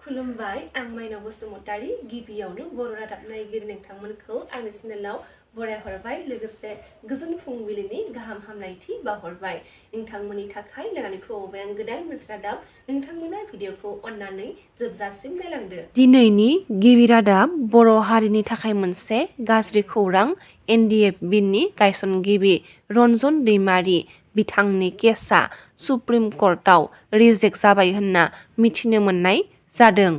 खुलुमबाय आं माइनाव बसुमतारी गिबियावनो बर' रादाब नायगिरि नोंथांमोनखौ आंनि चेनेलाव बरायहरबाय लोगोसे गोजोन फुंबिलिनि गाहाम हामलायथि बावहरबाय नोंथांमोननि थाखाय लानानै फैबाय आं गोदान मोनसे रादाब नोंथांमोना भिडिअखौ अननानै जोबजासिम नायलांदो। दिनैनि गिबि रादाब बर' हारिनि थाखाय मोनसे गाज्रि खौरां NDFBनि गायसनगिरि रन्जन दैमारि बिथांनि केसआ सुप्रिम कर्टआव रिजेक्ट जाबाय होनना मिथिनो मोननाय जादों।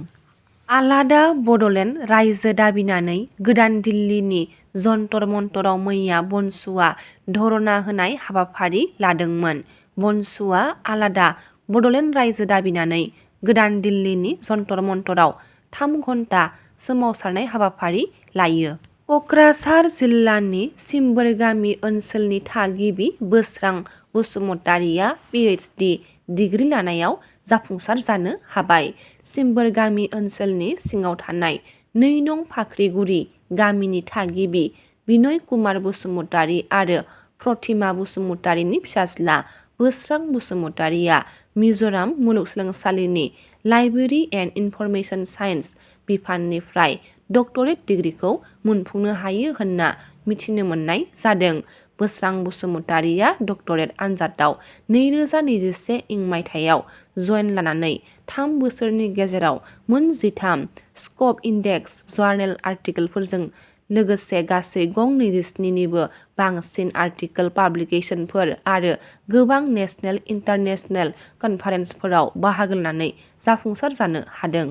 आलादा बड'लेण्ड रायजो दाबिनानै गोदान दिल्लीनि जन्तर मन्तराव मैया बनसुआ धरना होनाय हाबाफारि लादोंमोन। बनसुआ आलादा बड'लेण्ड रायजो दाबिनानै गोदान दिल्लीनि जन्तर मन्तराव 3 घन्टा सोमावसारनाय हाबाफारि लायो। क'क्राझार जिल्लानि सिम्बोर गामि ओनसोलनि थागिबि बोस्रां बसुमतारिया PhD डिग्री लानायाव जाफुंसार जानो हाबाय। सिम्बोर गामि ओनसोलनि सिङाव थानाय 2 नं फाख्रिगुरि गामिनि थागिबि बिनय कुमार बसुमतारि आरो प्रतिमा बसुमतारिनि फिसाज्ला बोस्रां बसुमतारिया मिज'राम मुलुगसोलोंसालिनि लाइब्रेरि एन्ड इनफरमेशन साइन्स बिफाननिफ्राय डक्टरेट डिग्रीखौ मोनफुंनो हायो होनना मिथिनो मोननाय जादों। बोस्रां बसुमतारिया डक्टरेट आनजादाव 2021 इं मायथाइयाव जइन लानानै 3 बोसोरनि गेजेराव मोन 13 स्कप इन्डेक्स जार्नेल आर्टिकेलफोरजों लोगोसे गासै गं 27 निबो बांसिन आर्टिकेल पाब्लिकेशनफोर आरो गोबां नेशनेल इन्टारनेशनेल कनफारेन्सफोराव बाहागो लानानै जाफुंसार जानो हादों।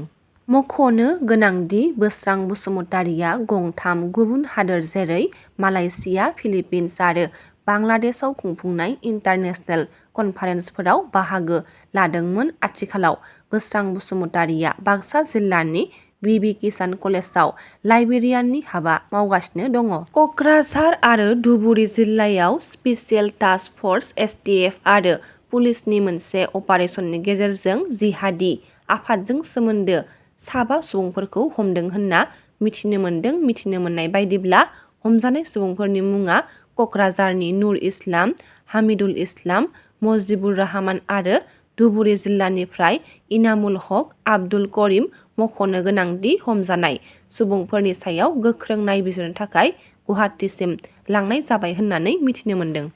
मख'नो गोनांदि बोस्रां बसुमतारिया गं3 गुबुन हादोर जेरै मालयेशिया, फिलिपिन्स आरो बांलादेशआव खुंफुंनाय इन्टारनेशनेल कनफारेन्सफोराव बाहागो लादोंमोन। आथिखालाव बोस्रां बसुमतारिया बाक्सा जिल्लानि बिबि किसान कलेजाव लाइब्रेरियाननि हाबा मावगासिनो दङ। क'क्राझार आरो धुबुरी जिल्लायाव स्पेसियेल टास्क फर्स STF आरो पुलिसनि मोनसे अपारेशननि गेजेरजों जिहादी आफादजों सोमोन्दो 7 सुबुंफोरखौ हमदों होनना मिथिनो मोनदों। मिथिनो मोननाय बायदिब्ला हमजानाय सुबुंफोरनि मुङा क'क्राझारनि नुर इस्लाम, हामिदुल इस्लाम, मजिबुर रहमान आरो धुबुरी जिल्लानिफ्राय इनामुल हक, आब्दुल करिम। मख'नो गोनांदि हमजानाय सुबुंफोरनि सायाव गोख्रों नायबिजिरनो थाखाय गुवाहाटीसिम लांनाय जाबाय होननानै मिथिनो मोनदों।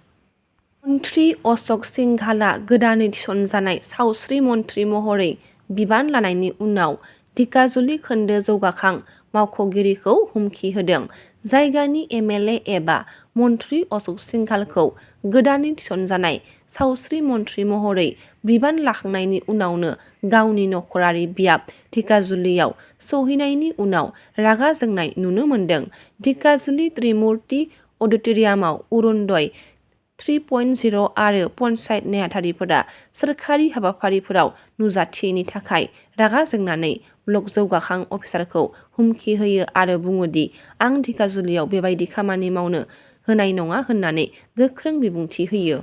मन्त्रि अशक सिंघालआ गोदानै थिसनजानाय सावस्रि मन्त्रि महरै बिबान लानायनि उनाव धिकाजुलि खोन्दो जौगाखां मावख'गिरिखौ हुमखि होदों। जायगानि MLA एबा मन्त्रि अशक सिंघालखौ गोदानै थिसनजानाय सावस्रि मन्त्रि महरै बिबान लाखांनायनि उनावनो गावनि नखरारि बियाब धिकाजुलियाव सौहैनायनि उनाव रागा जोंनाय नुनो मोनदों। धिकाजुलि त्रिमुर्ति अडिट'रियामाव अरुण'दय 3.0 आरो पन्चायत नेहाथारिफोरा सोरखारि हाबाफारिफोराव नुजाथियैनि थाखाय रागा जोंनानै ब्लक जौगाखां अफिसारखौ हुमखि होयो आरो बुङोदि आं धिकाजुलियाव बेबायदि खामानि मावनो होनाय नङा होननानै गोख्रों बिबुंथि होयो।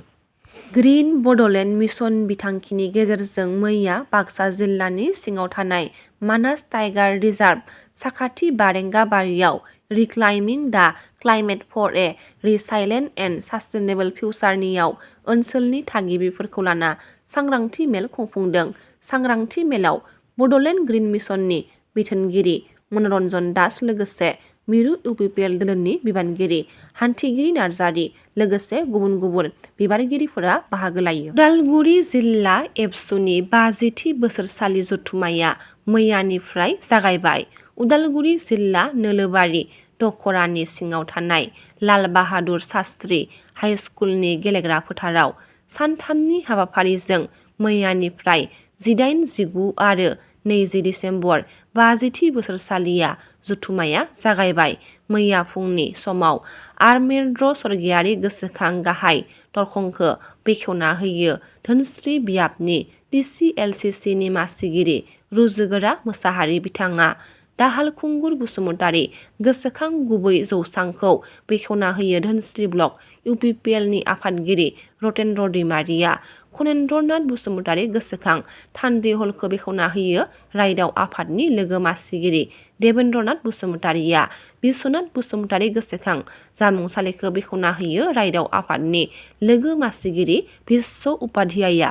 ग्रीन बड'लेण्ड मिशन बिथांखिनि गेजेरजों मैया बाक्सा जिल्लानि सिङाव थानाय मानास टाइगार रिजार्भ साखाथि बारेंगाबारियाव रिक्लाइमिं दा क्लाइमेट फर ए रिसाइलेन्ट एन्ड सास्टेनेबल फिउचारनियाव ओनसोलनि थागिबिफोरखौ लाना सांग्रांथि मेल खुंफुंदों। सांग्रांथि मेलाव बड'लेण्ड ग्रीन मिशननि बिथोनगिरि मनरन्जन दास लोगोसे मिरु UPPL दोलोनि बिबानगिरि हान्थिगिरि नार्जारि लोगोसे गुबुन गुबुन बिबानगिरिफोरा बाहागो लायो। उदालगुरि जिल्ला एबसुनि 50थि बोसोरसालि जथुम्माया मैयानिफ्राय जागायबाय। उदालगुरि जिल्ला नोलोबारि दख'रानि सिङाव थानाय लाल बाहादुर शास्त्री हाइस्कुलनि गेलेग्रा फोथाराव सानथामनि हाबाफारिजों मैयानिफ्राय 18, 19 आरो 20 दिसेम्बर 50थि बोसोरसालिया जथुम्माया जागायबाय। मैया फुंनि समाव आरमेन्द्र स्वर्गियारि गोसोखां गाहाय दरखंखो बेखेवना होयो धोनस्री बियाबनि TCLCCनि मासिगिरि रुजुगोरा मोसाहारि बिथाङा दाहाल खुंगुर बसुमतारि गोसोखां गुबै जौसांखौ बेखेवना होयो धोनस्री ब्लक UPPLनि आफादगिरि रतेन्द्र दैमारिया खनेन्द्रनाथ बसुमतारि गोसोखां थान्दै हलखौ बेखेवना होयो रायदाव आफादनि लोगो मासिगिरि देबेन्द्रनाथ बसुमतारिया बिश्वनाथ बसुमतारि गोसोखां जामुंसालिखौ बेखेवना होयो रायदाव आफादनि लोगो मासिगिरि बिश्व उपाध्याया।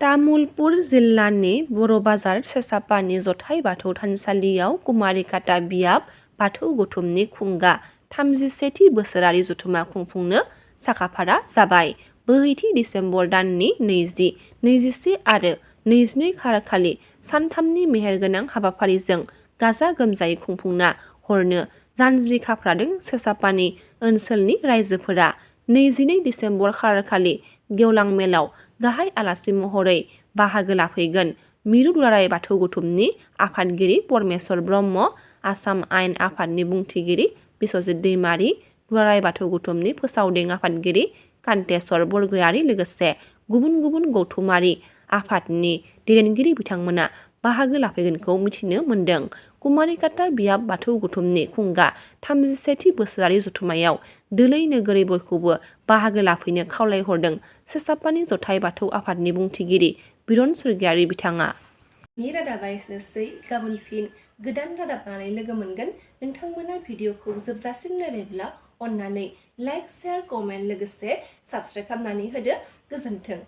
तामुलपुर जिल्लानि बर' बाजार सेसापानि जथाइ बाथौ थानसालियाव कुमारी काटा बियाब बाथौ गौथुमनि खुंगा 31थि बोसोरारि जथुमा खुंफुंनो साखाफारा जाबाय। 2 दिसेम्बर दाननि 20, 21 आरो 22 खालारखालि सानथामनि मेहेरगोनां हाबाफारिजों गाजा गोमजायै खुंफुंना हरनो जानजि खाफ्रादों सेसापानि ओनसोलनि रायजोफोरा। 22 दिसेम्बर खालारखालि गेवलां मेलाव गाहाय आलासि महरै बाहागो लाफैगोन मिरु दुलाराय बाथौ गौथुमनि आफादगिरि परमेश्वर ब्रह्म, आसाम आयेन आफादनि बुंथिगिरि बिस्वजित दैमारी, दुलाराय बाथौ गौथुमनि फोसावदिं आफादगिरि कान्तेश्वर बरगयारी लोगोसे गुबुन गुबुन गौथुमारि आफादनि दैदेनगिरि बिथांमोना बाहागो लाफैगोनखौ मिथिनो मोन्दों। कुमारी काटा बियाब बाथौ गौथुमनि खुंगा 31थि बोसोरारि जथुमायाव दोलै नोगोरै बयखौबो बाहागो लाफैनो खावलायहरदों सेसापानि जथाइ बाथौ आफादनि बुंथिगिरि बिरन स्वर्गियारी बिथाङा। नि रादाबा एसेनोसै। गाबोन फिन गोदान रादाब लानानै लोगो मोनगोन। नोंथांमोना भिडिअखौ जोबजासिम नायबायब्ला अन्नानै लाइक, शेयार, कमेन्ट लोगोसे साबस्क्राइब खालामनानै होदो। गोजोन्थों।